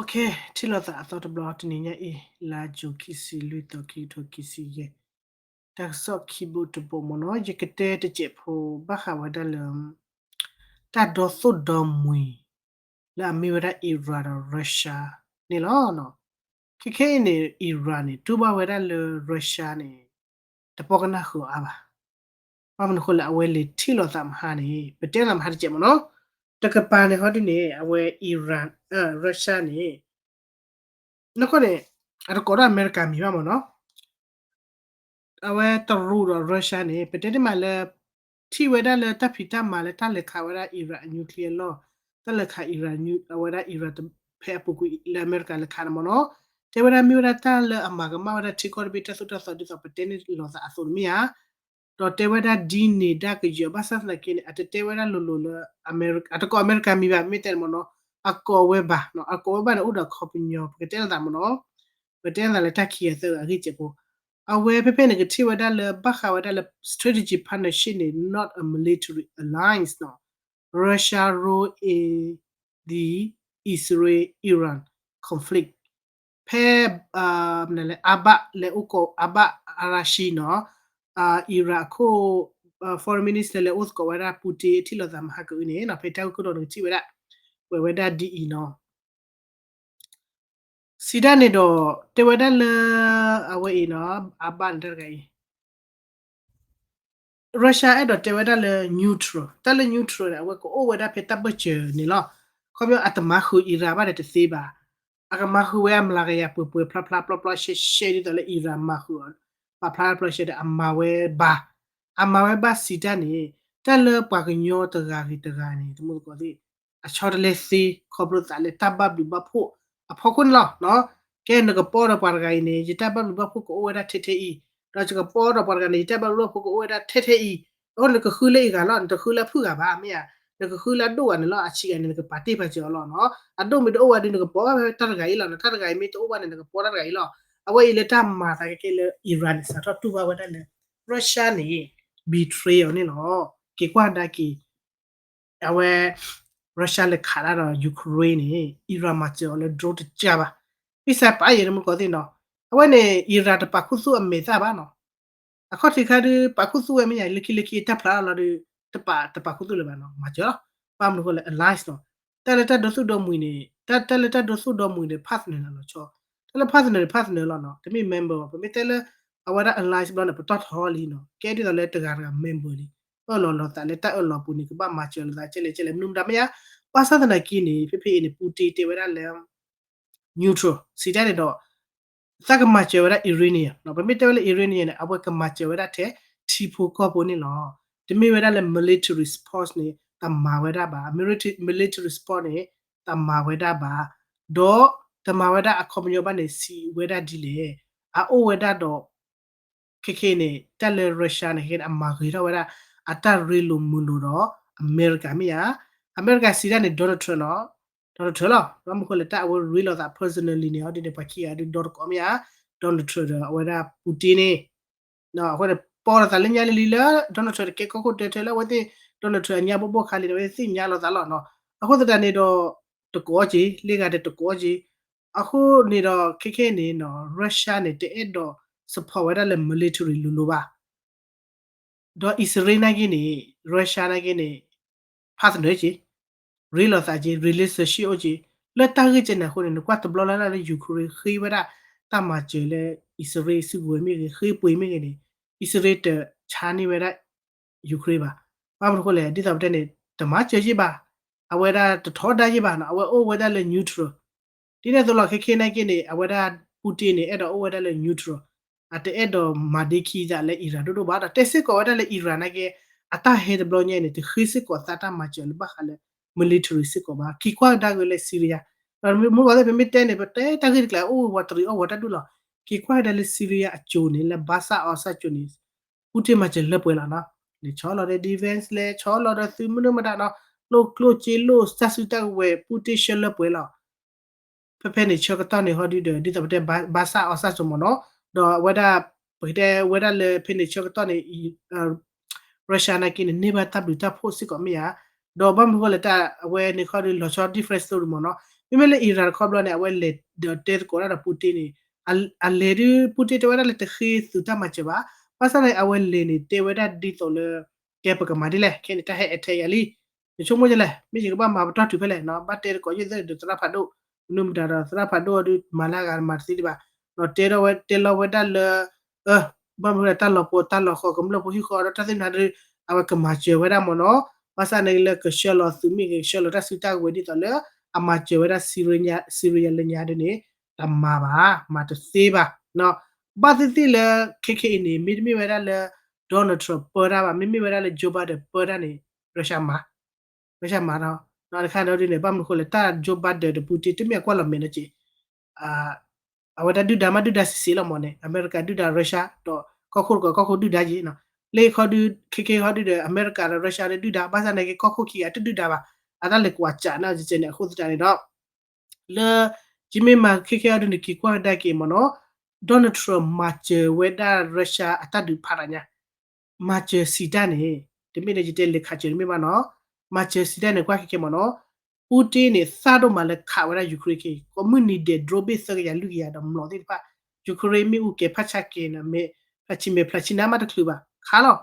Okay, ထံၣ်လိာ်သးအသီတဘျီတနံၤညါအံၤ လါယူၤ ခံဆံလွံၢ်သီ ခံကထိခံဆံယဲၢ်, တၢ်ကစီၣ်ခံဘိတဘိမ့ၢ်နီၤ, ယကတဲတစဲးဖိ ဘၣ်ဃးဝဲဒၣ်လၢ တၢ်ဒီသိၣ်ဒီမှံၤ လၢအမ့ၢ်ဝဲဒၣ် Iran ဒီး Russia န့ၣ်လီၤ. ခဲခဲအံၤန့ၣ် Iran န့ၣ် တူၢ်ဘၣ်ဝဲဒၣ်လၢ Russia န့ၣ် တပီၢ်ကနၣ်ဃုာ်အီၤအါဘၣ်. ဘၣ်မနုၤအဃိလဲၣ် အဝဲလဲၤထံၣ်လိာ်သးမဟါန့ၣ် ပတဲလိာ်သးမဟါတစဲးမ့ၢ်နီၤ. တကပၤန့ၣ်ဟီဒုန့ၣ် အဝဲ Iran, Russia န့ၣ် နကွၢ်န့ၣ် အတကိးဒီးအမဲရကၤမံၤဘၣ်မ့ၢ်နီၤ. အဝဲတရူးဒီး Russia န့ၣ် ပတဲတ့ၢ်မးလၢ ထံၣ်ဝဲဒၣ်လၢတၢ်ဖံးတၢ်မၤလၢတၢ်လဲၤခးဝဲဒၣ် Iran အ nuclear လီၢ်, တၢ်လဲၤခး Iran အဝဲဒၣ် Iran ဖဲအပူၤကွံာ်လၢအမဲရကၤလဲၤခးန့ၣ်မ့ၢ်နီၤ, တဲဝဲဒၣ်မ့ၢ်ဝဲဒၣ်တၢ်လၢအမၤကမၣ်ဝဲဒၣ်ထံကီၢ်တဘ့ၣ်တၢ်သိၣ်တၢ်သီဒ်သိးပတဲန့ၢ်လိာ်သးအသိးန့ၣ်မ့ၢ်ဧါ. ဒီးတဲဝဲဒၣ်ဒ်န့ၣ်ဒၣ်ကယၢၤ ဘၣ်ဆၣ်သနာ်က့န့ၣ် အတတဲဝဲဒၣ်လိၤလိၤလၢ အမဲရကၤ, အတကိးအမဲရကၤမံၤဘၣ် မ့ၢ်တဲန့ၣ်မ့ၢ်နီၤ, အကိးဝဲဘၣ်နီၤ, အကိးဝဲဘၣ်န့ၣ် အိၣ်ဒီးအခီပညီ ပကတဲလိာ်သးမ့ၢ်နီၤ, ပတဲလိာ်သးလၢတၢ်ခံဂၤသၢဂၤအဂ့ၢ်စဲးဖိ, အဝဲဖဲဖဲန့ၣ် ကထံၣ်ဝဲဒၣ်လၢ ဘၣ်ဃးဝဲဒၣ်လၢ strategic partnership န့ၣ် not a military alliance နီၤ, Russia role in the Israel-Iran conflict ဖဲ မနုၤလဲၣ် Abbas လဲၤအိၣ်ကိး Abbas Araghchi နီၤ, Iran အခိၣ် foreign minister လဲၤအိၣ်သကိးဝဲဒၣ် Putin ထံၣ်လိာ်သးမဟါကအုန့ၣ်နီၤ, ဖဲတၢ်ဂ့ၢ်ခိၣ်တီန့ၣ် ကထံၣ်ဝဲဒၣ် ကွဲးဝဲဒၣ်ဒ်အံၤနီၤ. စံးဒၣ်န့ၣ်ဒီး တဲဝဲဒၣ်လၢ အဝဲအံၤနီၤ Abbas န့ၣ်တဂၤအံၤ Russia အဲၣ်ဒိးတဲဝဲဒၣ်လၢ neutral, တၢ်လၢ neutral န့ၣ် အဝဲကအိၣ်ဝဲဒၣ်ဖဲတၢ်ဘၢၣ်စၢၤန့ၣ်လီၤ. ခီပညီ အတမၤဃုာ် Iran ဘၣ်ဒီးတသ့ဘၣ်. အကမၤဃုာ်ဝဲအမျးကယၤပှဲၤပှဲၤဖျါဖျါပျီပျီရှဲရှဲ ဒ်သိးလၢ Iran မၤဃုာ်အီၤ ပာ်ဖျါပျီရှဲဒီး အမၤဝဲဘၣ်. အမၤဝဲဘၣ်စံးတၢ်န့ၣ် တၢ်လၢပှၤကညီတဂၤဂ့ၤတဂၤန့ၣ် တမူသကိးသ့ၣ် အဆီတလဲသ့ ခီဖျိသးလၢတၢ်ဘၣ်ဘျုးဘၣ်ဖှိၣ်အဖီခိၣ်န့ၣ်လီၤ. ကဲ နကပီဒီးပှၤတဂၤအံၤန့ၣ် ယတၢ်ဘၣ်ဘျုးဘၣ်ဖှိၣ်ကအိၣ်ဝဲဒၣ်ထဲထဲအံၤ, ဒီးယကပီဒီးပှၤတဂၤန့ၣ် ယတၢ်ဘၣ်ဘျုးဘၣ်ဖှိၣ်ကအိၣ်ဝဲဒၣ်ထဲထဲအံၤ, အဃိန့ၣ် နကဃုလၢအဂၤလီၤ, နတဃုလၢအဖုၣ်ဂၤဘၣ် မ့ၢ်ဧါ, နကဃုလၢအဒိၣ်ဂၤန့ၣ်လီၤ, အဆံးဂၤန့ၣ် နကပာ်တ့ၢ်ပာ်စၢၤအီၤလီၤနီၤ. အဒိၣ်မ့ၢ်တအိၣ်ဝဲဒီး နကပီဘၣ်ဖဲတၢ်တဂၤအံၤလီၤနီၤ, တၢ်တဂၤအံၤမ့ၢ်တအိၣ်ဘၣ်န့ၣ် နကပီတၢ်တဂၤအံၤလီၤ. အဝဲအံၤလၢတၢ်မၤသးကဲကဲလၢ Iran န့ၣ် စးထီၣ်တူၢ်ဘၣ်ဝဲဒၣ်လၢ Russia န့ၣ် betray အီၤန့ၣ်လီၤ. က့ၤကွၢ်ကဒါက့ၤ အဝဲ Russia လဲၤခးတၢ်ဒီး Ukraine န့ၣ် Iran မၤစၢၤအီၤလၢ drone တကးဘၣ်. ဘၣ်ဆၣ်ပာ်ယဲၢ်တမူသကိးသ့ၣ်နီၤ, အဝဲန့ၣ် Iran တပာ်ခူသူၣ်အမဲာ်သၣ်ဘၣ်နီၤ. အခီၣ်ထံးခါဒုး ပာ်ခူသူၣ်ဝဲမ့ၢ်ယၤ လၢခံလၢခံတၢ်ဖျါလီၤဒီး တပာ် တပာ်ခူသူၣ်လၢၤဘၣ်နီၤ, မၤစၢၤလီၤ. ဘၣ်မနုၤအဃိလဲၣ် alliance နီၤ. တၢ်လၢတၢ်ဒိသူၣ်ဒိမုၢ်န့ၣ် တၢ် တၢ်လၢတၢ်ဒိသူၣ်ဒိမုၢ်န့ၣ် partner န့ၣ်လီၤဆီ. တၢ်လၢ partner န့ၣ် partner လီၤနီၤ, တမ့ၢ် member ဘၣ်. ပမ့ၢ်တဲလၢ အဝဲဒၣ် alliance ဘျီန့ၣ် ပတီၢ်ထီလံနီၤ, ကဲဒ်သိးလၢတဂၤတဂၤ member လံ. အၢၣ်လီၤလိာ်သးလၢတၢ်အၢၣ်လီၤပူၤန့ၣ် ကဘၣ်မၤစၢၤလိာ်သးကဲလဲၣ်ကဲလဲၣ် မနုၤမတၤမ့ၢ်ဧါ. ဘၣ်ဆၣ်သနာ်က့န့ၣ် ဖဲဖဲအံၤန့ၣ် Putin တဲဝဲဒၣ်လၢ neutral စံးတၢ်န့ၣ်ဒီး သးကမၤစၢၤဝဲဒၣ် Iranian နီၤ. ပမ့ၢ်တဲဝဲလၢ Iranian န့ၣ် အဝဲကမၤစၢၤဝဲဒၣ်ထဲထံဖိကီၢ်ဖိန့ၣ်လီၤ. တမ့ၢ်ဝဲဒၣ်လၢ military support န့ၣ် တမၤဝဲဒၣ်ဘၣ်. military support န့ၣ် တမၤဝဲဒၣ်ဘၣ်. ဒီးတမၤဝဲဒၣ်အခီပညီဘၣ်န့ၣ် စံးဝဲဒၣ်ဒ်လဲၣ်. အအိၣ်ဝဲဒၣ်ဒီး ခဲခဲန့ၣ် တၢ်လၢ Russia န့ၣ် ခဲခဲန့ၣ် အမၤဂ့ၤထီၣ်ဝဲဒၣ် အတၢ်ရ့လိာ်မုာ်လိာ်ဒီး အမဲရကၤမ့ၢ်ဧါ. အမဲရကၤစံးတၢ်န့ၣ် Donald Trump နီၤ, Donald Trump လီၤ. ဘၣ်မနုၤအဃိလဲၣ် တၢ်အဝဲရ့လိာ်သး personally န့ၣ် ဟီဒ်န့ၣ် ပှၤခံဂၤဒုးဒီတကိးမ့ၢ်ဧါ. Donald Trump ဒီးအဝဲဒၣ် Putin န့ၣ် အဃိန့ၣ် ပီၢ်လိာ်သးလၢညါလံလံလၢ Donald Trump တကဲကီၢ်ခိၣ်တၢၢ်တၢၢ်လၢအဝဲသ့ၣ် Donald Trump အညါဘိဘိခါလံန့ၣ် အဝဲသ့ၣ်ညါလိာ်သးလီၤနီၤ. အဃိသတးန့ၣ်ဒီး တကိးက့ၤ လ့ဂၤဒီးတကိးက့ၤ အဃိန့ၣ်ဒီး ခဲခဲန့ၣ်နီၤ Russia န့ၣ် တအဲၣ်ဒိး support ဝဲဒၣ်လၢ military လိၤလိၤဘၣ်. ဒီးအံၣ်စရ့လးနာ်က့န့ၣ် Russia နာ်က့န့ၣ် partner က့ၤ ရ့လိာ်သးက့ၤ relationship အိၣ်က့ၤ လၢတၢ်ဂ့ၢ်ကဲန့ၣ်အဃိန့ၣ် နကွၢ်တဘျီလၢ်လၢ်လၢ Ukraine ဃ့ဝဲဒၣ်တၢ်မၤစၢၤလၢ အံၣ်စရ့လးစုကဝဲၤမ့ၢ်ဂ့ၤ ဃ့ပှ့ၤမ့ၢ်ဂ့ၤန့ၣ် အံၣ်စရ့လးတဆါန့ၢ်ဝဲဒၣ် Ukraine ဘၣ်. ဘၣ်မနုၤအဃိလဲၣ် ဒ်သိးပတဲန့ၣ် တမၤစၢၤယ့ၢ်ဘၣ်, အဝဲဒၣ်တထီဒါယ့ၢ်ဘၣ်နီၤ, အဝဲအိၣ်ဝဲဒၣ်လၢ neutral ဒ်န့ၣ်အသိးလီၤ. ခဲခဲနာ်က့န့ၣ် အဝဲဒၣ် Putin န့ၣ် အဲၣ်ဒိးအိၣ်ဝဲဒၣ်လၢ neutral အတအဲၣ်ဒိးမၤဒ့ခံသးလၢ Iran ဒိၣ်ဒိၣ်ဘၣ်ဒီး တဲစ့ၢ်ကီးဝဲဒၣ်လၢ Iran နာ်က့ အတၢ်ဟဲတဘျီညါအံၤန့ၣ် တဃ့စ့ၢ်ကီးသးတၢ်မၤစၢၤလၢဘၣ်ဃးလၢ military စ့ၢ်ကီးဘၣ်. က့ၤကွၢ်ကဒါက့ၤလၢ Syria ဒီးမုၢ်ဂီၤသ့ၣ် ပမ့ၢ်တဲန့ၣ် ပတဲတၢ်ဂ့ၢ်တကျါ အိၣ်ဝဲတရံးအီၣ်ဝဲတၢ်ဒူၣ်လီၤ. က့ၤကွၢ်ကဒါလၢ Syria အစိၤန့ၣ် လၢ Bashar al-Assad စိၤန့ၣ် Putin မၤစၢၤလၢပှဲၤလီၤနီၤ. လဲၤဆီလီၤဒီး defense လဲၤဆီလီၤဒီးသုးမုၢ်နုာ်မတၤနီၤ, လိၣ်ကျိၣ်စ့လိၣ်တၢ်စုတၢ်ကဝဲၤ Putin ဆှၢလၢပှဲၤလီၤ. ဖဲဖဲန့ၣ်ဆၢကတီၢ်န့ၣ် ဟီဒုဒီး ဒ်သိးပတဲ Bashar al-Assad စိၤမ့ၢ်နီၤ, ဒီးအဝဲဒၣ် ပကတဲဝဲဒၣ်လၢဖဲန့ၣ်ဆၢကတီၢ်န့ၣ် Russia နာ်က့န့ၣ် န့ၢ်ဘၣ်တၢ်ဘျုးတၢ်ဖှိၣ်စ့ၢ်ကီးမ့ၢ်ဧါ. ဒီးဘၣ်မနုၤဃိလဲၣ် တၢ်အဝဲန့ၣ်ခီဒီး လီၤဆီ different story မ့ၢ်နီၤ. မ့မ့ၢ်လၢ Iran တခီဘျီန့ၣ် အဝဲလဲၤဒီးတဲသကိးတၢ်ဒီး Putin န့ၣ် အလဲၤဒုး Putin တဲဝဲဒၣ်လၢတဃ့သုးတၢ်မၤစၢၤဘၣ်. ဘၣ်ဆၣ်န့ၣ် အဝဲလဲၤန့ၣ် တဲဝဲဒၣ်ဒ်သိးလၢ ကဲပကမၤဒ်လဲၣ် ခဲန့ၣ် တၢ်ဟဲ attack ယၤလံ. ယဆိကမိၣ်ဒ်လဲၣ် မ့ၢ်ယကဘၣ်မၤပတီၢ်တုၤဖဲလဲၣ်နီၤ ဘၣ်တဲသကိးယသ့ၣ်ဒီးသရၣ်ဖးဒိၣ် မနုၤမတၤဒီး သရၣ်ဖးဒိၣ်အီၤဒုး မၤလၢအဂၤမၤတသ့ဒံးဘၣ်. ဒီးတဲထီၣ်ဝဲ တဲလီၤဝဲဒၣ်လၢ ဘၣ်မနုၤလဲၣ် တၢ်လီၤပှီၤ တၢ်လီၤဃီၤ ကမျၢၢ်ဖိဟံၣ်ဃီဒီး တၢ်သ့ၣ်မနုၤဒုး အဝဲကမၤစၢၤဝဲဒၣ်မ့ၢ်နီၤ. ဘၣ်ဆၣ်န့ၣ်လၢကဆှၢလီၤသုးမ့ၢ်ဂ့ၤ ကဆှၢလီၤတၢ်စုတၢ်ကဝဲၤဒ်သိးလၢ အမၤစၢၤဝဲဒၣ် Syria လၢညါဒုးန့ၣ် တမၤဘၣ် မၤတသ့ဘၣ်. ဘၣ်သ့ၣ်သ့ၣ်လၢ ခဲခဲအံၤ န့ၣ် မ့တမ့ၢ်ဝဲဒၣ်လၢ Donald Trump ပၢတၢ်ဘၣ် မ့မ့ၢ်ဝဲဒၣ်လၢ Joe Biden ပၢတၢ်န့ၣ် Russia မၤ Russia မၤနီၤ. တခါဒီးဒ်န့ၣ် ဘၣ်မနုၤဃိလဲၣ် တၢ် Joe Biden ဒီး Putin တမ့ၢ်အကွၢ်လီၤမဲာ်နီၤက့ အဝဲဒၣ်ဒုၣ်ဒါမးဒုၣ်ဒါစံးစ့လီၤမ့ၢ်န့ၣ် အမဲရကၤဒုၣ်ဒါ Russia ဒီးကီၢ်ခိၣ်တကီၢ် ကီၢ်ခိၣ်ဒုၣ်ဒါက့နီၤ. လၢခီဒုး ခဲခဲဟီဒုးဒီး အမဲရကၤဒီး Russia ဒီးဒုၣ်ဒါ ဘၣ်ဆၣ်န့ၣ်က့ ကီၢ်ခိၣ်ခံဂၤတဒုၣ်ဒါဘၣ်. အတၢ်လဲၤကွၢ်စးန့ၣ် ကဲန့ၣ် အဃိသတးန့ၣ်ဒီး လၢ ယမ့ၢ်မၤခဲခဲဟီဒုးန့ၣ် က့ၤကွၢ်ကဒါက့ၤမ့ၢ်နီၤ Donald Trump မၤစၢၤဝဲဒၣ် Russia အတၢ်ဒုးဖးတၢ်ညါ မၤစၢၤစံးတၢ်န့ၣ် တမ့ၢ်လၢယတဲလဲၤခးစၢၤတမ့ၢ်ဘၣ်နီၤ. မၤစၢၤစံးတၢ်န့ၣ် ကွၢ်ခဲခဲမ့ၢ်နီၤ Putin န့ၣ် သၣ်ဒိၣ်မးလၢခးဝဲဒၣ် Ukraine ခဲ ကိးမုၢ်နံၤဒဲး drone ဘ့ၣ်သၢကယၤလွံၢ်ကယၤဒီးမျိာ်သ့ၣ်တဖၣ် Ukraine မ့ၣ်အူကဲၤဖးဆါက့ၤန့ၣ် မ့ၢ်ဖျါဆံမဲာ်ဖျါဆံနါမးတချုးဘၣ် ခးလီၤ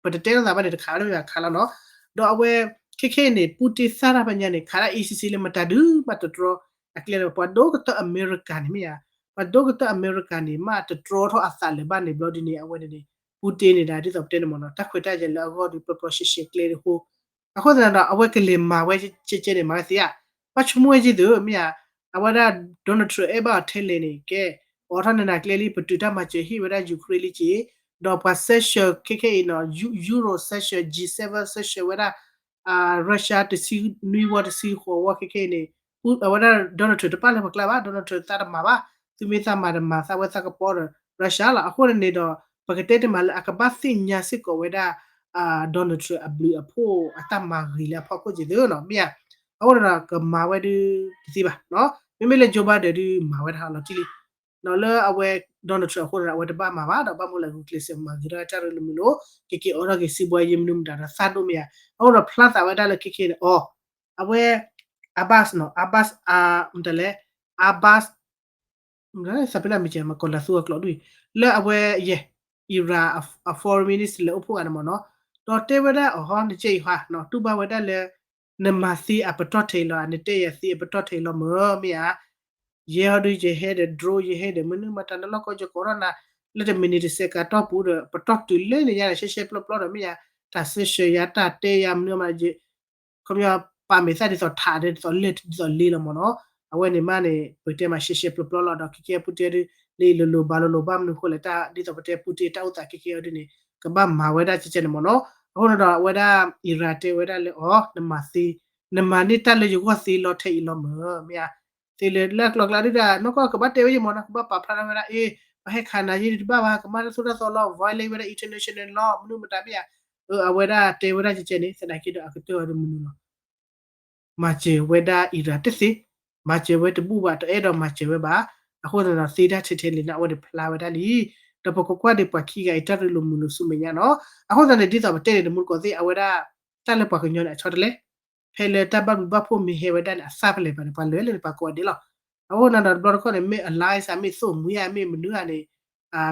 ပတတဲလိာ်သးဘၣ်န့ၣ် တခးဝဲဒၣ်မ့ၢ်ဘၣ်ခးလီၤနီၤ. ဒီးအဝဲ ခဲခဲအံၤန့ၣ် Putin သၣ်တၢ်ဖးညါန့ၣ် ခးဒၣ် A C C လၢမတၤဒုးဘၣ်တတြီ အကျဲလၢပှၤဒိကတၢၢ်အမဲရကၤန့ၣ်မ့ၢ်ဧါ ပှၤဒိကတၢၢ်အမဲရကၤန့ၣ် မ့ၢ်တတြီထီၣ်အသးလၢၤဘၣ်န့ၣ် ဘျီဒ်န့ၣ် အဝဲန့ၣ်န့ၣ် Putin န့ၣ်ဒၣ် ဒ်သိးပတဲန့ၣ်မ့ၢ်နီၤ တၢ်ခွဲးတၢ်ယာ်လၢအဂီၢ်ဒီး ပျီပျီရှဲရှဲကျဲတဟိ အဃိသတးဒီး အဝဲကလဲၤမၤဝဲကဲကဲန့ၣ် မၤဝဲသ့ဧါ. ဘၣ်ဆိကမိၣ်ဝဲက့ၤသုး မ့ၢ်ဧါ အဝဲဒၣ် Donald Trump အဲၣ်ဘၣ်အီၤထဲလဲၣ်န့ၣ် ကဲ အိးထီၣ်နနၤကျဲလံ ပတုာ်တၢ်မၤစၢၤဟ့ၣ်ဝဲဒၣ် Ukraine လံက့ၤ ဒီးပှၤ sanction ခဲခဲအံၤနီၤ Euro sanction G seven sanction ဝဲဒၣ် Russia တဆံနွံဝီတဆံဃိးဝီခဲခဲအံၤန့ၣ် အဝဲဒၣ် Donald Trump တပာ်လၢပကျါဘၣ် Donald Trump သးတမၤဘၣ် သုမ့ၢ်သးမၤတမၤသးဝဲသးကပီၤဒီး Russia လီၤ. အဃိန့ၣ်န့ၣ်ဒီး ပကတဲတမံၤလၢအကဘၣ်သ့ၣ်ညါစ့ၢ်ကီးဝဲဒၣ် Donald Trump အဘျုးအဖှိၣ်အတၢ်မၤဂ့ၤလၢအဖီခိၣ်က့ၤသုးနီၤ မ့ၢ်ဧါ. အဃိန့ၣ်ဒီး ကမၤဝဲဒုးတသ့ဘၣ် မ့မ့ၢ်လၢ Joe Biden ဒုးမၤဝဲဒၣ်ဟးလီၤတံၢ်လံ လၢအဝဲ Donald Trump အဃိန့ၣ်ဒီး အဝဲတဘၣ်မၤဘၣ်ဒီး ဘၣ်မနုၤလဲၣ် ဂုာ်ကျဲးစၢးမၤဂ့ၤထီၣ်တၢ်ရ့လိာ်မုာ်လိာ် ကက့ၤအိးထီၣ်က့ၤစံးဘှါယံၤမနုၤမတၤဒီးသးဒိၣ်မ့ၢ်ဧါ. အဃိဒီးဖျါသးဝဲဒၣ်လၢခဲခဲန့ၣ် အီၤ အဝဲ Abbas နီၤ Abbas မတၤလဲၣ် Abbas သးပ့ၤနီၣ်မ့ၢ်ကဲ မ့ၢ်ကီၤလၤသူအကျိာ်ဒ်အံၤ လၢအဝဲယဲ Iran အ foreign minister လၢအိၣ်ဖှိၣ်ဂၤန့ၣ်မ့ၢ်နီၤ ဒီးတဲဝဲဒၣ်အီၤဟီ နကဲအံၤဟါ တူၢ်ဘၣ်ဝဲဒၣ်လၢ နမၤသ့အပတီၢ်ထဲအံၤလီၤ နတဲယၤသ့အပတီၢ်ထဲအံၤလီၤမ့ၢ် မ့ၢ်ဧါ ယဲဟီဒုးယဟဲဒီး drone ယဟဲဒီး မနုၤမတၤနလီၢ်ကီၢ်ယကိးထီၣ်နၤ လၢတမံၤန့ၣ်တစဲးကးတီၢ်ပူၤဒီး ပတီၢ်တုၤလၢန့ၣ်ညါန့ၣ် ရှဲရှဲပျီပျီဒီး မ့ၢ်ဧါ တၢ်စဲးဆှၢယၤတၢ်တဲယၤမနုၤမး ခီပညီ ပာ်မဲာ်သၣ်ဒ်သိးထးဒ်သိးလဲၢ်ဒ်သိးလ့လီၤမ့ၢ်နီၤ. အဝဲန့ၣ်မးန့ၣ် ပတဲမးရှဲရှဲပျီပျီလီၤ ဒီးခဲကဲ Putin ဒုး လၢအံၤလိၤလိၤဘၣ်လိၤလိၤ ဘၣ်မနုၤဃိလဲၣ် တၢ်ဒ်သိးပတဲ Putin တၢ်အိၣ်သးခဲကဲအီၤဒုးန့ၣ် ကဘၣ်မၤဝဲဒၣ်ကဲကဲန့ၣ်မ့ၢ်နီၤ. အဃိန့ၣ်ဒီး အဝဲဒၣ် Iran တဲဝဲဒၣ်လၢအီၤ နမၤသ့ နမၤန့ၢ်တၢ်လၢယဂီၢ်သ့လီၤထဲအံၤလီၤမ့ၢ် မ့ၢ်ဧါ. သ့လၢလၢအကျိၤအကျဲဒုးဒီး နီၢ်ကီၢ်ကဘၣ်တဲဝဲယံၤမ့ၢ်နီၤ ကဘၣ်ပာ်ဖျါထီၣ်ဝဲဒၣ် အ့ ပှၤဟဲခးနၤယံၤဒုးတဘၣ်ဘၣ် ကမၣ်တၢ်သိၣ်တၢ်သီလီၤ violate ဝဲဒၣ် international law မနုၤမတၤမ့ၢ်ဧါ. အဝဲဒၣ်တဲဝဲဒၣ်ကဲကဲန့ၣ် သနာ်က့ဒီး အကတၢၢ်အီၤဒုးမနုၤလီၤ. မၤစၢၤဝဲဒၣ် Iran တသ့, မၤစၢၤဝဲတဘူၣ်ဘၣ် တအဲၣ်ဒိးမၤစၢၤဝဲဘၣ်. အဃိသတးဒီး သ့တၢ်ထဲထဲလံၤန့ၣ် အဝဲန့ၣ်ဖျါဝဲဒၣ်လံ. ဒီးပကကွၢ်ဒံးပှၤခံဂၤအံၤ တၢ်ရ့လိာ်မုာ်လိာ်ဆူမဲာ်ညါနီၤ. အဃိသတးန့ၣ် ဒ်သိးပတဲန့ၣ် တမူတကိးသ့ၣ် အဝဲဒၣ် တၢ်လၢပှၤကညီန့ၣ် အဆီတလဲ ဖဲလၢတၢ်ဘၣ်ဘျုးဘၣ်ဖှိၣ်မ့ၢ်ဟဲဝဲဒၣ်န့ၣ် အသၣ်ဖဲလဲၣ်ဘၣ်န့ၣ် ပှၤလၢာ်လၢန့ၣ် ပှၤကိးဂၤဒဲးလီၤ. အဃိသတးဒီး တဘျီတခီၣ်န့ၣ် မ့ၢ် alliance ဧါ မ့ၢ်သိၣ်မှံဧါ မ့ၢ်မနုၤဧါန့ၣ်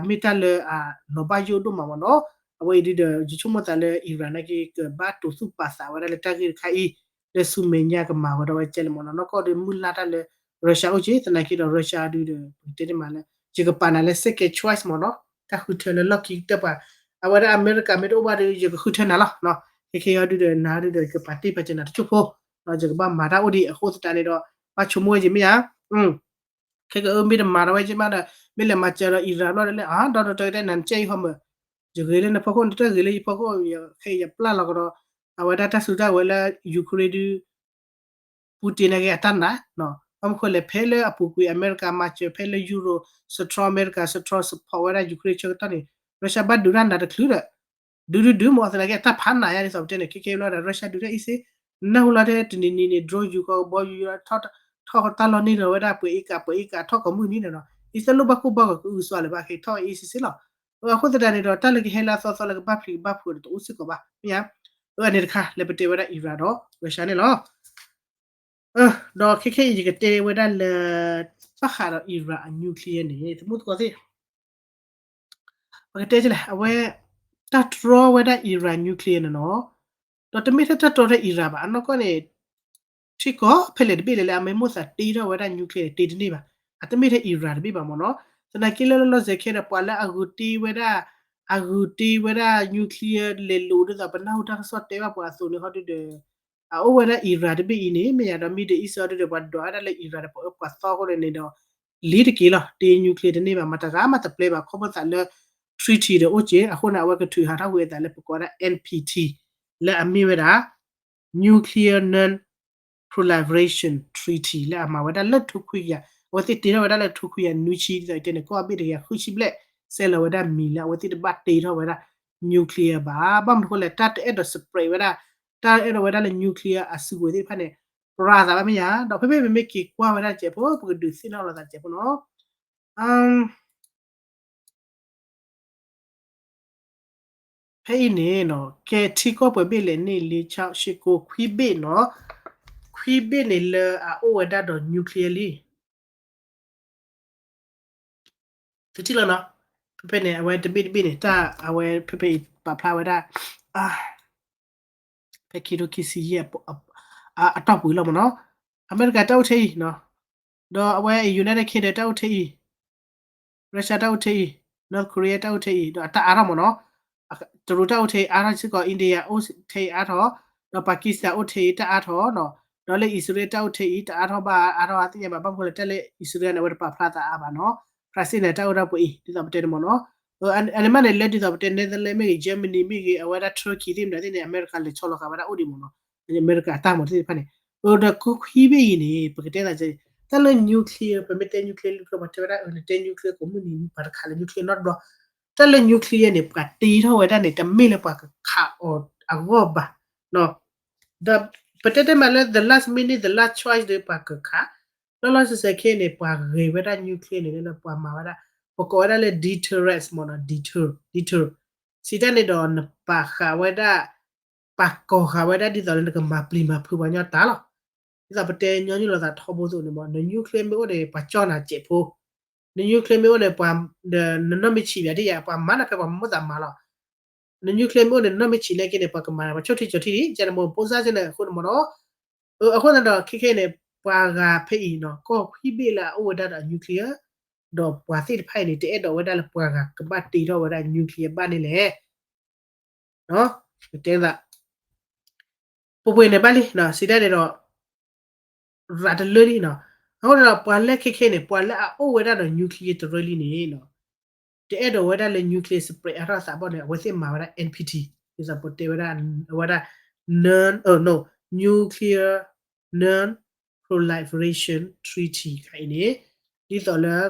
မ့ၢ်တၢ်လၢ လီၤဘၣ်ယိၣ်ဒိၣ်မးမ့ၢ်နီၤ. အဝဲအံၤဒုးဒီး ယဆိကမိၣ်သးလၢ Iran နာ်က့ ကဘၣ်တိာ်သူၣ်ပာ်သးဝဲဒၣ်လၢတၢ်ဂ့ၢ်တခါအံၤ လၢဆူမဲာ်ညါကမၤဝဲဒီးဝဲကဲလၢမ့ၢ်နီၤ. နီၢ်ကီၢ်ဒီးမုၢ်လၢ်တၢ်လၢ Russia အိၣ်က့ သနာ်က့ဒီး Russia ဒုးဒီး ပကတဲန့ၣ်မးလၢ ယကပာ်နၤလၢ second choice မ့ၢ်နီၤ. တၢ်ဃုထၢလၢလီၢ်ခံကတၢၢ်ပှၤ အဝဲဒၣ်အမဲရကၤမ့ၢ်တအိၣ်ဘၣ်ဒီး ယကဃုထၢနၤလီၤ. ခဲခဲအံၤဒုးဒီး နၤဒုးဒီး ယကပာ်တ့ၢ်ပာ်စၢၤနၤတစိၢ်ဖိ ယကဘၣ်မၤတၢ်အိၣ်ဒံး အဃိသတးန့ၣ်ဒီး ဘၣ်ဆိကမိၣ်ဝဲယမ့ၢ်ဧါ ခဲကမ့ၢ်တမၤဒီးဝဲက့မးဒီး မ့ၢ်လဲၤမၤစၢၤဒီး Iran ဘျီဒီးလၢ အါ ဒီးတကဲနၤနကဲအံၤဟီမၢ် ယဂ့ၤလၢနဖီခိၣ် နတဂ့ၤလၢယဖီခိၣ် ခဲယပျၢ်လီၤကဒီး အဝဲဒၣ်တၢ်စုတၢ်ဝဲၤလၢ Ukraine ဒုး Putin နာ်က့အတၢ်နာ် ဘၣ်မနုၤဃိလဲၣ် ဖဲလၢအပူၤကွံာ် အမဲရကၤမၤစၢၤ ဖဲလၢ Euro စထြီ အမဲရကၤ စထြီ support ဝဲဒၣ် Ukraine ဆၢကတီၢ်န့ၣ် Russia ဘၣ်ဒုးတၢ်နးတချုးဒီး ဒုးဒုးဒုးမ့ၢ်အသနာ်က့ အတၢ်ဖးနးယါဒ်သိးပတဲန့ၣ် ခဲကဲဘျီဒီး Russia ဒုးတၢ်အံၤစ့ နၢ်ဟူလီၤထဲတနံၤနံၤန့ၣ် drone ယူၤကီးကဘီယူၤ ထီၣ်တၢ်လီၢ်န့ၢ်ဒီးဝဲဒၣ် ပှဲၤအ့ကၤ ပှဲၤအ့ကၤ ထီၣ်ကိးမုၢ်နံၤန့ၣ်နီၤ အံၤတလိၣ်ဘၣ်ကိၢ်ဘၣ်ဂီၤကအုကစွါလၢၤဘၣ် ခဲထီၣ်အ့စ့စ့လီၤ. အဃိသတးန့ၣ်ဒီး တၢ်လၢကဟဲလၢအသီသီလၢကဘၣ်ဖျံးကဘၣ်ဖုးဒီးတအိၣ်စ့ၢ်ကီးဘၣ် မ့ၢ်ဧါ. အန့ၣ်တခါလၢပတဲဝဲဒၣ် Iran ဒီး Russia န့ၣ်လီၤ. ဒီးခဲခဲအံၤယကတဲဝဲဒၣ်လၢ ဘၣ်ဃးဒီး Iran အ nuclear န့ၣ် သမူသကိးသ့ၣ် ပကတဲလဲၣ် အဝဲ တၢ်တြီဝဲဒၣ် Iran nuclear န့ၣ်နီၤ, ဒီးတမ့ၢ်ထဲတၢ်တြီထဲ Iran ဘၣ် အနီၢ်ကီၢ်န့ၣ် ထံကီၢ်ဖဲလဲၣ်တဘ့ၣ်လဲၣ်လၢအမ့ၢ်မိၣ်သးတ့ထီၣ်ဝဲဒၣ် nuclear တ့တန့ၢ်ဘၣ်, အတမ့ၢ်ထဲ Iran တဘ့ၣ်ဘၣ်မ့ၢ်နီၤ. သနာ်က့လၢလီၤလီၤဆဲးခဲဒီး ပှၤလၢအဂုာ်တ့ဝဲဒၣ် အဂုာ်တ့ဝဲဒၣ် nuclear လဲၤလိာ်ဒ်သိး ပနၢ်ဟူတၢ်ကစီၣ်တဲဘၣ်ပှၤအသိးန့ၣ် ဟီဒုဒီး အအိၣ်ဝဲဒၣ် Iran တဘ့ၣ်အံၤန့ၣ် မ့ၢ်ယၤဒီး Middle East ဟီဒုဒီး ပှၤဒွးဝဲဒၣ်လၢ Iran ဒီး ပှၤအၢပှၤသီအဃိန့ၣ်ဒီး လံတက့ၢ်လီၤ. တ့ nuclear တန့ၢ်ဘၣ် မတဂၤမတပျဲဘၣ် ခီဖျိသးလၢ treaty ဒီးအိၣ်က့ၤ အဃိန့ၣ် အဝဲကထုးဟးထီၣ်ကွံာ်အသးလၢပကိးဝဲဒၣ် N P T လၢအမ့ၢ်ဝဲဒၣ် Nuclear Non-Proliferation Treaty လၢအမၤဝဲဒၣ်လၢထိခွံကယၤ အဝဲသ့ၣ်တ့ထီၣ်ဝဲဒၣ်လၢထိခွံကယၤနွံဆံ ဒ်သိးတဲန့ၣ် ကီၢ်ဘ့ၣ်တကယၤဃုဆံဘျဲၣ် စဲလီၤဝဲဒၣ်မံၤလၢအဝဲသ့ၣ်တဘၣ်တ့ထီၣ်ဝဲဒၣ် nuclear ဘၣ်. ဘၣ်မနုၤအဃိလဲၣ် တၢ်တအဲၣ်ဒိး separate ဝဲဒၣ် တၢ်အဲၣ်ဒိးဝဲဒၣ်လၢ nuclear အစုကဝဲၤသ့ၣ်တဖၣ်န့ၣ် ပြးသးဘၣ်မ့ၢ်ယၤ ဒီးဖဲဖဲမ့မ့ၢ်က့ၤကွၢ်ဝဲဒၣ်တစဲးဖိ ပကဒုးသ့ၣ်နီၣ်လီၤသးတစဲးဖိနီၤ ဖဲအံၤန့ၣ်နီၤ ကဲထံကီၢ်ပှဲၤဘ့ၣ်လဲၣ်န့ၣ် လ့ဆၣ်ရှ့ကိခွံဘ့ၣ်နီၤ ခွံဘ့ၣ်န့ၣ်လၢအအိၣ်ဝဲဒၣ်ဒီး nuclear လံ သုထံၣ်လီၤနီၤ ဖဲဖဲန့ၣ် အဝဲတဘ့ၣ်တဘ့ၣ်န့ၣ် တၢ်အဝဲဖဲဖဲအံၤပာ်ဖျါဝဲဒၣ် ဖဲခံထိခံဆံယဲၢ် အတီၢ်ပူၤလီၤမ့ၢ်နီၤ အမဲရကၤတၢ်အိၣ်ထဲအံၤ ဒီးအဝဲ United Kingdom တၢ်အိၣ်ထဲအံၤ Russia တၢ်အိၣ်ထဲအံၤ North Korea တၢ်အိၣ်ထဲအံၤ ဒီးအတၢ်အါထီၣ်မ့ၢ်နီၤ တရူးတၢ်အိၣ်ထဲအံၤအါထီၣ်စ့ၢ်ကီး India အိၣ်ထဲအံၤအါထီၣ် ဒီး Pakistan အိၣ်ထဲအံၤတၢ်အါထီၣ်နီၤ ဒီးလၢအံၣ်စရ့လးတၢ်အိၣ်ထဲအံၤ တအါထီၣ်ဘၣ်အါထီၣ်အသ့ၣ်ညါဘၣ် ဘၣ်မနုၤဃိလဲၣ် တၢ်လၢအံၣ်စရ့လးန့ၣ် အဝဲတပာ်ဖျါသးအါဘၣ်နီၤ France န့ၣ် တၢ်အိၣ်ဒၣ်ပှဲၤအံၤ ဒ်သိးပတဲန့ၣ်မ့ၢ်နီၤ အန့ၣ်မးန့ၣ် လၢဒ်သိးပတဲ Netherlands မ့ၢ်ဂ့ၤ Germany မ့ၢ်ဂ့ၤ အဝဲဒၣ် Turkey သ့ၣ်မတၤသ့ၣ်န့ၣ် အမဲရကၤလဲၤဆီလီၤဃာ်ဝဲဒၣ်အိၣ်ဒံးမ့ၢ်နီၤ အမဲရကၤအတၢ်မၤသ့ၣ်တဖၣ်န့ၣ် ဒီးကိးခွံဘ့ၣ်အံၤန့ၣ် ပကတဲသး တၢ်လၢ nuclear ပမ့ၢ်တဲ nuclear လံ ပှၤတဲဝဲဒၣ် နတဲ nuclear ကိးမုၢ်နံၤ ပှၤတခးလၢ nuclear နီတဘျီ တၢ်လၢ nuclear န့ၣ် ပှၤတ့ထီၣ်ဝဲဒၣ်န့ၣ် တမ့ၢ်လၢပှၤကခးအီၤအဂီၢ်ဘၣ် ဒီးပတဲတဲမးလၢ the last minute the last choice ဒီး ပှၤကခး လီၤလီၤဆဲးဆဲးခဲအံၤန့ၣ် ပှၤဂဲၤဝဲဒၣ် nuclear န့ၣ်လၢပှၤမၤဝဲဒၣ် ပကိးဝဲဒၣ်လၢ deterrence မ့ၢ်နီၤ deter deter စံးတၢ်န့ၣ်ဒီး နပာ်ဃာ်ဝဲဒၣ် ပာ်ကီၤဃာ်ဝဲဒၣ်ဒ်သိးလၢနကမၤပျံၤမၤဖုးပှၤညီတၢ်လီၤ. ဒ်သိးပတဲညီနုၢ်လိာ်သးထီဘိသိးန့ၣ်မ့ၢ် န nuclear မ့ၢ်အိၣ်န့ၣ် ပှၤကၠီၣ်နၤစဲးဖိ, န nuclear မ့ၢ်အိၣ်န့ၣ် ပှၤ နနီၢ်မ့ၢ်ဆံးဘၣ်ဒ်ယၤ ပှၤမၤနၤဖဲပှၤမၤမိၣ်သးမၤလီၤ. န nuclear မ့ၢ်အိၣ်န့ၣ် နနီၢ်မ့ၢ်ဆံးလၢက့န့ၣ် ပှၤကမၤနၤ ပှၤဆိၣ်ထံကၠီၤထံဒံး ကန့ၣ်မ့ၢ် ဖိစၢ်ကန့ၣ်အဃိန့ၣ်မ့ၢ်နီၤ အဃိသတးဒီး ခဲခဲအံၤန့ၣ် ပှၤဂၤဖဲအံၤနီၤ ကီၢ်ခွံဘ့ၣ်လၢအအိၣ်ဝဲဒၣ်ဒီး nuclear ဒီးပှၤသ့ၣ်တဖၣ်အံၤန့ၣ် တအဲၣ်ဒိးဝဲဒၣ်လၢပှၤဂၤကဘၣ်တ့ထီၣ်ဝဲဒၣ် nuclear ဘၣ်န့ၣ်လဲၣ်. တဲသး ပှဲၤပှဲၤန့ၣ်ဘၣ်လံ စံးတၢ်န့ၣ်ဒီး ရၤတလၢလံနီၤ. အဃိန့ၣ်ဒီး ပှၤလၢခဲခဲအံၤန့ၣ် ပှၤလၢအအိၣ်ဝဲဒၣ်ဒီး nuclear တရၢလံန့ၣ် တအဲၣ်ဒိးဝဲဒၣ်လၢ nuclear spread အါထီၣ်သးဘၣ်န့ၣ် အဝဲသ့ၣ်မၤဝဲဒၣ် N P T ဒ်သိးပတဲဝဲဒၣ် အဝဲဒၣ် non အ no nuclear non proliferation treaty ခါအံၤန့ၣ် ဒ်သိးလၢ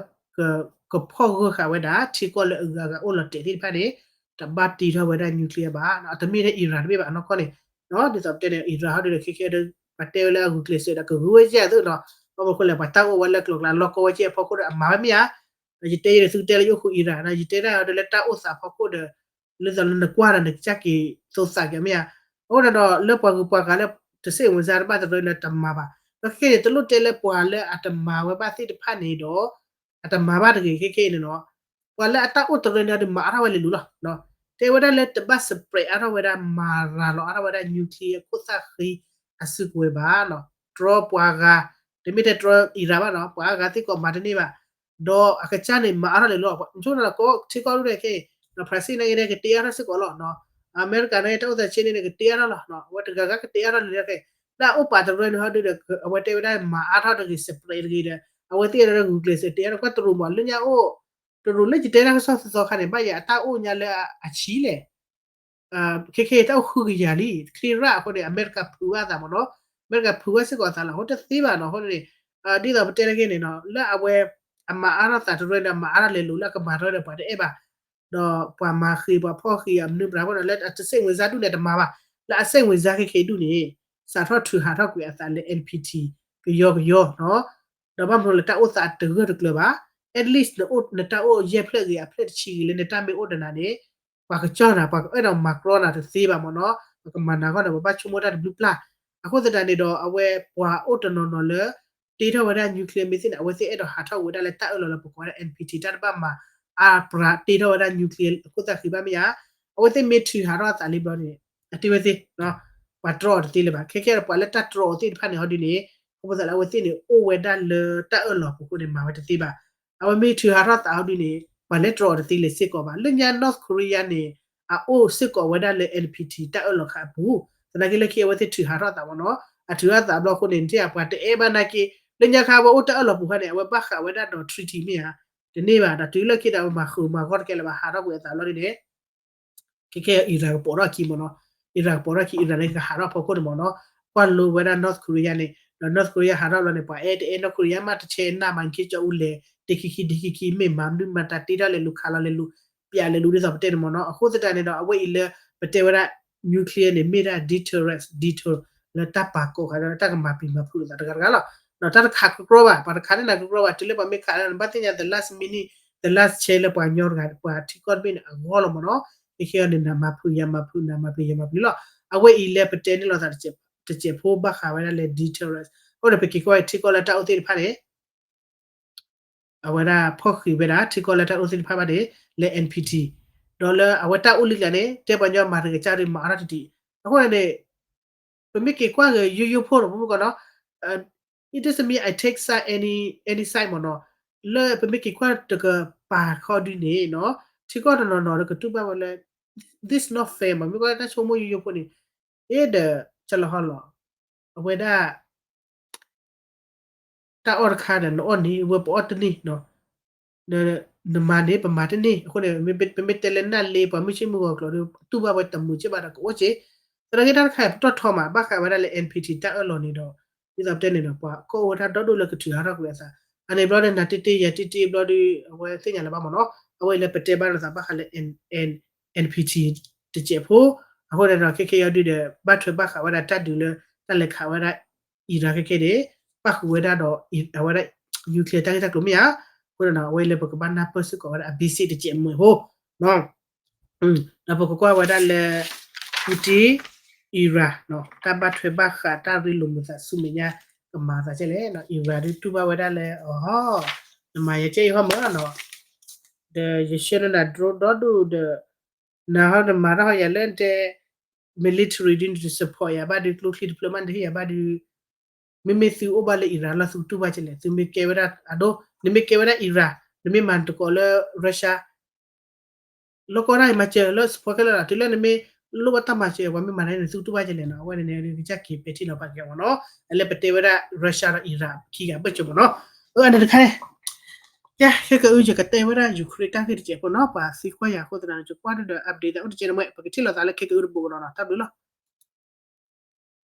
ကဖီၣ်ဂၢၢ်ဃာ်ဝဲဒၣ် ထံကီၢ်လၢအဂၤဂၤအိၣ်လီၤတဲာ်သ့ၣ်တဖၣ်န့ၣ် တဘၣ်တ့ထီၣ်ဝဲဒၣ် nuclear ဘၣ်. အတမ့ၢ်ထဲ Iran တဘ့ၣ်ဘၣ် အနီၢ်ကီၢ်န့ၣ် ဒ်သိးပတဲန့ၣ် Iran ဟီဒုဒီး ခဲခဲဒီး ပှၤတဲဝဲလၢအဂုာ်ကျဲးစၢးဒီး ကဂုာ်ဝဲကဲအသိးနီၤ. ဘၣ်မနုၤဃိလဲၣ် ပှၤတၢ်အိၣ်ဝဲလၢကျိၤကျဲ လီၢ်ကီဝဲကဲအဖီခိၣ်ဒီး အမၤဝဲမ့ၢ်ဧါ ယတဲယဲဒၣ်သုတဲလၢယအိၣ်ဃုာ် Iran နီၤ ယတဲဒၣ်ဒီးလၢတၢ်အိၣ်သးအဖီခိၣ်ဒီး လၢသိးလၢနကွၢ်ဒီးနကစၢ်က့ၤသိးသးက့ၤမ့ၢ်ဧါ. အဃိန့ၣ်ဒီး လၢပှၤဂုၤပှၤဂၤလၢ တစ့ၣ်ဝင်စားတဘၣ်တရၢလၢတမၤဘၣ်. ဒီးခဲခဲန့ၣ် တလိၣ်တဲလၢပှၤလၢအတမၤဝဲဘၣ်သ့ၣ်တဖၣ်န့ၣ်ဒီး အတမၤဘၣ်တဂ့ၤ ခဲခဲအံၤန့ၣ်နီၤ. ပှၤလၢအတၢ်အိၣ်တရၢန့ၣ်ဒီးမၤအါထီၣ်ဝဲလဲၤလိၤလီၤ. တဲဝဲဒၣ်လၢတဘၣ် spread အါထီၣ်ဝဲဒၣ် မၤရၤလီၤအါထီၣ်ဝဲဒၣ် nuclear ခိၣ်သၣ်ဃံအစုကဝဲၤဘၣ်နီၤ. တြီပှၤဂၤ တမ့ၢ်ထဲတြီ Iran ဘၣ်နီၤ ပှၤအါဂၤသ့ၣ်ကိးမၤတန့ၢ်ဘၣ်. ဒီးအကစၢ်န့ၣ် မၤအါထီၣ်လဲၤလိၤ ဆိကမိၣ်လီၤကီးထံကီၢ်ဒ်န့ၣ်ခဲ ဒီး France န့ၣ်က့န့ၣ် ကတ့အါထီၣ်စ့ၢ်ကီးလီၤ. အမဲရကၤန့ၣ် တၢ်အိၣ်သးဆ့န့ၣ် ကတ့အါထီၣ်လီၤ. အဝဲတဂၤဂၤကတ့အါထီၣ်လၢခဲ လၢအအိၣ်ပာ်တရၢန့ၣ်ဟီဒုဒီး အဝဲတဲဝဲဒၣ် မၤအါထီၣ်တဂ့ၤ spread တဂ့ၤဒီး အဝဲသ့ၣ်ဒီးဂုာ်ကျဲးစၢးတ့အါထီၣ် ကွၢ်တရူးမး လၢညါအိၣ် တရူးလၢယတဲတၢ်ကစီၣ်သီသီခါန့ၣ် ဘၣ်ယၤအတၢ်အိၣ်ညါလၢအဆံးလဲၣ် ခဲခဲအံၤ တၢ်အိၣ်ဃုကယၤလံ clear အဃိန့ၣ် အမဲရကၤဖုးဘၣ်အသးမ့ၢ်နီၤ. အမဲရကၤဖုးဘၣ်စ့ၢ်ကီးအသးလီၤ အဃိတသ့ဘၣ်နီၤ. အဃိန့ၣ် ဒ်သိးပတဲလၢခဲန့ၣ်နီၤ လၢအဝဲ အမၤအါထီၣ်သးတရၢန့ၣ် အမၤအါထီၣ်လဲၤလိၤလၢအကမၤတရၢဒီး ပှၤတအဲၣ်ဘၣ် ဒီးပှၤမၤဃံး ပှၤဖီၣ်ဃံး အမနုၤပှၤဖိနီၤ လၢအတစ့ၣ်ဝင်စားဒူၣ်န့ၣ် တမၤဘၣ်. လၢအစ့ၣ်ဝင်စားခဲခဲအံၤဒူၣ်န့ၣ် စးထီၣ်ထုးဟးထီၣ်ကွံာ်အသးလၢ N P T ကယီကယီနီၤ. ဒီးဘၣ်မနုၤလၢတၢ်အိၣ်သးတဂၢၢ်တကျၢၤဘၣ်. At least နအိၣ်နတၢ်အိၣ်ယဲၢ်ဖျၢၣ်ဂ့ၤ အဖျၢၣ်တဆံဂ့ၤလၢနတၢ်မ့ၢ်အိၣ်ဒီးနၤန့ၣ် ပှၤကကၠီၣ်နၤ ပှၤကအဲၣ်ဒိးမၤကြီနၤတသ့ဘၣ်မ့ၢ်နီၤ. ပကမၤနၤအဂီၢ်န့ၣ် ပဘၣ်ဆိကမိၣ်တၢ်တဘျုးပျၢ်. အဃိသတးန့ၣ်ဒီး အဝဲပှၤအိၣ်တနီၤနီၤလၢ တ့ထီၣ်ဝဲဒၣ် nuclear မ့ၢ်သ့ၣ်န့ၣ် အဝဲသ့ၣ်အဲၣ်ဒိးဟးထီၣ်ဝဲဒၣ်လၢတၢ်အၢၣ်လီၤလၢပကိးဝဲဒၣ် NPT တၢ်တဘၣ်မၤ အပြးတ့ထီၣ်ဝဲဒၣ် nuclear အခိၣ်သၣ်ဃံဘၣ်မ့ၢ်ဧါ. အဝဲသ့ၣ်မ့ၢ်ထုးဟးထီၣ်အသးလံဘျီန့ၣ် အတ့ဝဲသ့ၣ် ပှၤတြီအီၤတသ့လၢၤဘၣ်. ခဲကဲဒီးပှၤလၢတၢ်တြီအီၤသ့ၣ်တဖၣ်န့ၣ် ဟီဒုန့ၣ် ခီဖျိသးလၢအဝဲသ့ၣ်န့ၣ် အိၣ်ဝဲဒၣ်လၢတၢ်အၢၣ်လီၤပူၤအဃိန့ၣ် မၤဝဲတသ့ဘၣ်. အဝဲမ့ၢ်ထုးဟးထီၣ်သးဟီဒုန့ၣ် ပှၤလဲၤတြီအီၤတသ့လၢၤစ့ၢ်ကီးဘၣ်. လၢညါ North Korea န့ၣ် အအိၣ်စ့ၢ်ကီးဝဲဒၣ်လၢ NPT တၢ်အၢၣ်လီၤခါအပူၤ, သနာ်က့လၢခံအဝဲသ့ၣ်ထုးဟးထီၣ်သးမ့ၢ်နီၤ. အထုးဟးထီၣ်သးဘျီအဃိန့ၣ် နထံၣ်ဧါ ပှၤတအဲၣ်ဘၣ်နာ်က့ လၢညါခါအဝဲအိၣ်တၢ်အၢၣ်လီၤပူၤခါန့ၣ် အဝဲဘၣ်ဃးဝဲဒၣ်ဒီး treaty မ့ၢ်ဧါ, တန့ၢ်ဘၣ်. ဒီးတုၤလၢခံဒီးအဝဲမၤဃုာ်မၤဂီၢ်တကဲလၢၤဘၣ် ဟးထီၣ်ကွံာ်အသးဘျီဒုန့ၣ် ခဲကဲ Iran ကပိာ်ထီၣ်အခံမ့ၢ်နီၤ. Iran ကပိာ်ထီၣ်အခံ Iran န့ၣ်ကဟးထီၣ်ဖီခိၣ်န့ၣ်မ့ၢ်နီၤ. ကွၢ်လိဝဲဒၣ် North Korea န့ၣ် ဒီး North Korea ဟးထီၣ်ဘျီန့ၣ် ပှၤအဲၣ်တအဲၣ် North Korea မ့ၢ်တဆဲးနၢ်မၤက့ၤကၠီအူလဲၤ ဒ့ခံခံဒ့ခံခံ မ့ၢ်မၤမနုၤမၤတၢ်တ့ထီၣ်လဲၤလူၤခးလီၤလဲၤလူၤ ပျးလဲၤလူၤဒ်သိးပတဲန့ၣ်မ့ၢ်နီၤ. အဃိသတးန့ၣ်ဒီး အဝဲအံၤလၢပတဲဝဲဒၣ် nuclear န့ၣ် မ့ၢ်ဒၣ် deterrence, deter လၢတၢ်ပာ်ကီၢ်ဃာ်ဒီးတၢ်ကမၤပျံၤမၤဖုးလိာ်သးတဂၤတဂၤလီၤ. ဒီးတၢ်တခးကကြီဘၣ်, ပှၤတခးန့ၢ်နၤကကြီဘၣ်, တုၤလၢပှၤမ့ၢ်ခးနၤ နဘၣ်သ့ၣ်ညါ the last minute, the last chance လၢပှၤကညီတဂၤ ပှၤထံကီၢ်တဘ့ၣ်န့ၣ်အဂီၢ်လီၤမ့ၢ်နီၤ. ခဲကဲအံၤန့ၣ် နမၤဖုးယၤမၤဖုး နမၤဖုးယၤမၤဖုးလီၤ. အဝဲအံၤလၢပတဲန့ၢ်လိာ်သးတစဲးဖိဘၣ်ဃးဝဲဒၣ်လၢ deterrence အဃိန့ၣ် ပက့ၤကွၢ်ထံကီၢ်လၢတၢ်အိၣ်သ့ၣ်တဖၣ်န့ၣ် အဝဲဒၣ်ဖီၣ်ဃံးဝဲဒၣ် ထံကီၢ်လၢတၢ်အိၣ်သ့ၣ်တဖၣ်ဘၣ်န့ၣ် လၢ NPT ဒီးလၢအဝဲတၢ်အိၣ်လံကျါန့ၣ် တဲပှၤကညီမၤတဂ့ၤကၢ်ဒုးမၤအါထီၣ်တဒံး. အဃိန့ၣ်န့ၣ် ပမ့ၢ်က့ၤကွၢ်ဂ့ၤယိယိဖိဒီး ပမ့ၢ်ကီးနီၤ it doesn't mean I take side any, any side မ့ၢ်နီၤ. လၢပမ့ၢ်က့ၤကွၢ်တကပၤခီဒုန့ၣ်နီၤ ထံကီၢ်တနီၤနီၤဒီးကတူၢ်ဘၣ်ဝဲလၢ this not fair မ့ၢ် မ့ၢ်ကွၢ်လၢတၢ်ဆိကမိၣ်ယိယိဖိန့ၣ် အ့ဒီး ကလီၤဟီလီၤ အဝဲဒၣ် တၢ်အီၣ်တခါဒီး နအီၣ်န့ၢ် ဝဲပအီၣ်တန့ၢ်, နမၤန့ၢ် ပမၤတန့ၢ်. အဃိန့ၣ် ပမ့ၢ်တဲလၢနၢ်လ့ ပှၤမုၢ်ဆ့ၣ်မုၢ်ဂီၤကျိာ်ဒီး တူၢ်ဘၣ်ဝဲတမုာ်က့ဘၣ်ဒီးကအိၣ်က့. သနာ်က့တၢ်တခါအံၤ ပတီၢ်ထီမး ဘၣ်ဃးဝဲဒၣ်လၢ NPT တၢ်အၢၣ်လီၤန့ၣ်ဒီး ဒ်သိးပတဲန့ၣ်ဒီး ပှၤကီၢ်အိၣ်ဝဲတၢ်ဒီဒိၣ်လၢကထုးဟးထီၣ်ကွံာ်အသး အန့ၣ်ဘျီဒီး နၤတ့တ့ ယၤတ့တ့ဘျီဒီး အဝဲသ့ၣ်ညါလၢၤဘၣ်မ့ၢ်နီၤ. အဝဲအံၤလၢပတဲဘၣ်လိာ်သးဘၣ်ဃးလၢ N, NPT တစဲးဖိ, အဃိန့ၣ်ဒီး ခဲကဲအံၤဒုဒီး ဘၣ်ထွဲဘၣ်ဃးဝဲဒၣ်တၢ်ဒုးလၢ တၢ်လဲၤခးဝဲဒၣ် Iran ခဲကဲန့ၣ် ပၣ်ဃုာ်ဝဲဒၣ်ဒီး အဝဲဒၣ် nuclear တၢ်ဂ့ၢ်တၢ်ကျိၤမ့ၢ်ဧါ. အဃိန့ၣ်ဒီး အဝဲအံၤလၢပကဘၣ်နၢ်ပၢၢ်စ့ၢ်ကီးဝဲဒၣ်အ basic တစဲးမုာ်ဖိ ဒီးပကကွၢ်ဝဲဒၣ်လၢ Putin, Iran တၢ်ဘၣ်ထွဲဘၣ်ဃးတၢ်ရ့လိာ်မုာ်သးဆူမဲာ်ညါ ကမၤသးကဲလဲၣ်. Iran ဒုးတူၢ်ဘၣ်ဝဲဒၣ်လၢ အီၤ နမၤယၤကဲအံၤဟီမ့ၢ်နီၤ, ဒီးယဆှၢန့ၢ်နၤ drone ဒီဒူၣ်ဒီး နၤဟီနမၤတၢ်ဟီယၤလၢနတဲ military ဒုး နတ support ယၤဘၣ်ဒုး ကျိချံတဖျၢၣ်မး နတဟ့ၣ်ယၤဘၣ်ဒုး မ့မ့ၢ်သုအိၣ်ဘၣ်လၢ Iran လီၤ သုကတူၢ်ဘၣ်ကဲလဲၣ်. သုမ့ၢ်ကဲဝဲဒၣ်အဒိ နမ့ၢ်ကဲဝဲဒၣ် Iran နမ့ၢ်မၤနတကိးလၢ Russia လီၢ်ကီၢ်တၢ်အံၤမၤစၢၤလၢ support ခဲလၢာ်လီၤ. တုၤလၢနမ့ၢ်လိၣ်ဘၣ်တၢ်မၤစၢၤ ပှၤမ့ၢ်မၤနၤန့ၣ် သုကတူၢ်ဘၣ်ကဲလဲၣ်နီၤ. အဝဲန့ၣ်န့ၣ် ကစၢ်က့ၤပဲာ်ထံနီၤဖးက့ၤမ့ၢ်နီၤ. လၢပတဲဝဲဒၣ် Russia ဒီး Iran ခံဂၤဘၢၣ်စၢၤမ့ၢ်နီၤ. အန့ၣ်တခါန့ၣ် ယဲ ခဲကၢအု ယကတဲဝဲဒၣ် Ukraine တၢ်ဂ့ၢ်တစဲးဖိနီၤ. ပှၤသံကွၢ်ယၤအဃိသတးန့ၣ် ယကွၢ်ဒုဒီး update သးအိၣ်တကဲန့ၣ်မ့ၢ် ပကထံၣ်လိာ်သးလၢခဲကၢအုတဘိကဒီးနီၤ. တၢ်ဘျုးလီၤ.